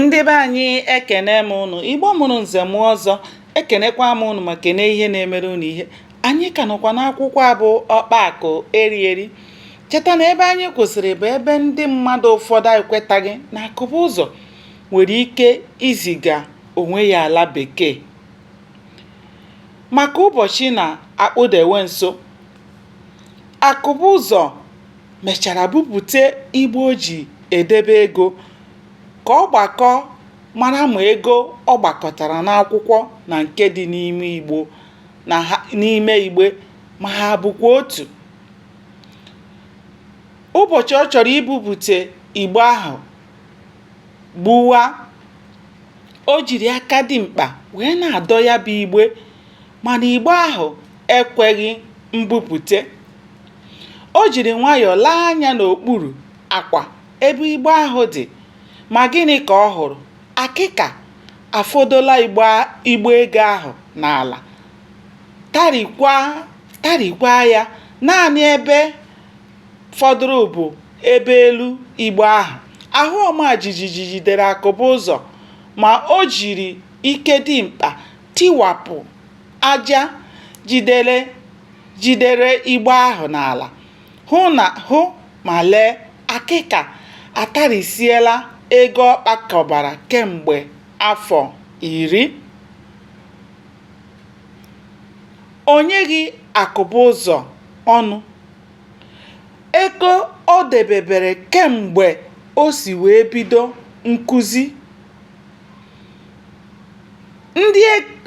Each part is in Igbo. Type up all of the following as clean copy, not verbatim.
Ndị be anyị ekene m ụnụ. Igbo mụrụ nze mụọ ọzọ, ekenekwa m ụnụ ma kene ihe na-emere ụnụ ihe. Anyị ka nọkwa n'akwụkwọ a bụ Ọkpa Akụ Eri Eri. Cheta na ebe anyị kwụsịrị bụ ebe ndị mmadụ ụfọdụ ekwetaghị na Akụbụzọ nwere ike iziga onwe ya ala bekee maka ụbọchị na-akpụdewe nso. Akụbụzọ mechara bupute igbe o ji edebe ego ka ọ gbakọọ mara ma ego ọ gbakọtara n'akwụkwọ na nke dị n'ime igbe ma ha bụkwa otu. Ụbọchị ọ chọrọ ibupute igbe ahụ gbuwaa, o jiri aka dimkpa wee na-adọ ya bụ igbe mana igbe ahụ ekweghị mbupute. O jiri nwayọọ lee anya n'okpuru akwa ebe igbe ahụ dị, ma gịnị ka ọ hụrụ? Akịka afọdola igbe ego ahụ n'ala, tarikwaa ya, naanị ebe fọdụrụ bụ ebe elu igbe ahụ. Ahụ ọma jijiji jidere Akụbụzọ ma o jiri ike dimkpa tiwapụ aja jidere igbe ahụ n'ala, hụ ma lee, akịka atarisiela ego ọ kpakọbara kemgbe afọ 10. O nyeghị Akụbụzọ ọnụ ego o debebere kemgbe o si wee bido nkụzi.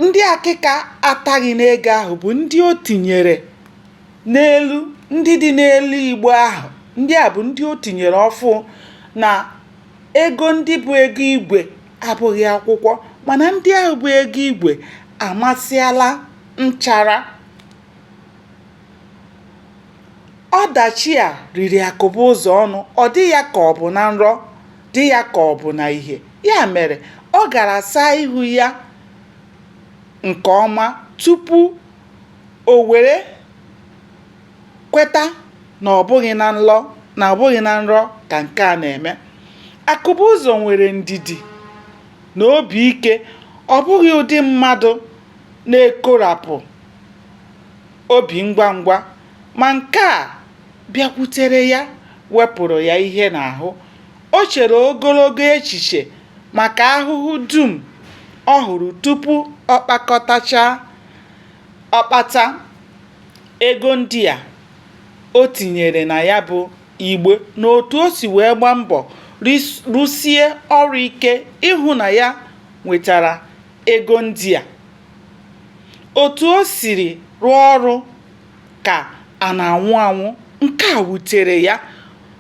Ndị akịka ataghị n'ego ahụ bụ ndị o tinyere n'elu ndị dị n'elu igbe ahụ. Ndị a bụ ndị o tinyere ọfụụ na ego ndị bụ ego igwe abụghị akwụkwọ mana ndị ahụ bụ ego igwe amasịala nchara. Ọdachi a riri Akụbụzọ ọnụ, ọ dị ya ka ọ bụ na nrọ, dị ya ka ọ bụ na ihe. Ya mere, ọ gara saa ihu ya nke ọma tupu o were kweta na ọ bụghị na nrọ ka nke a na-eme. Akụbụzọ nwere ndidi na obi ike, ọ bụghị ụdị mmadụ na-ekorapụ obi ngwa ngwa, ma nke a bịakwutere ya wepụrụ ya ihe n'ahụ. O chere ogologo echiche maka ahụhụ dum ọ hụrụ tupu ọ kpata ego ndị a o tinyere na ya bụ igbe na otu o si wee gbaa mbọ rụsie ọrụ ike ịhụ na ya nwetara ego ndị a. Otu o siri rụọ ọrụ ka a na-anwụ anwụ, nke a wutere ya.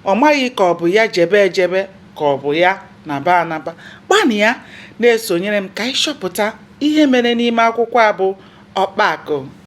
Ọ maghị ka ọ bụ ya jebe ejebe ka ọ bụ ya naba anaba. Gbanịa na-esonyere m ka anyị chọpụta ihe mere n'ime akwụkwọ a bụ Ọkpa Akụ.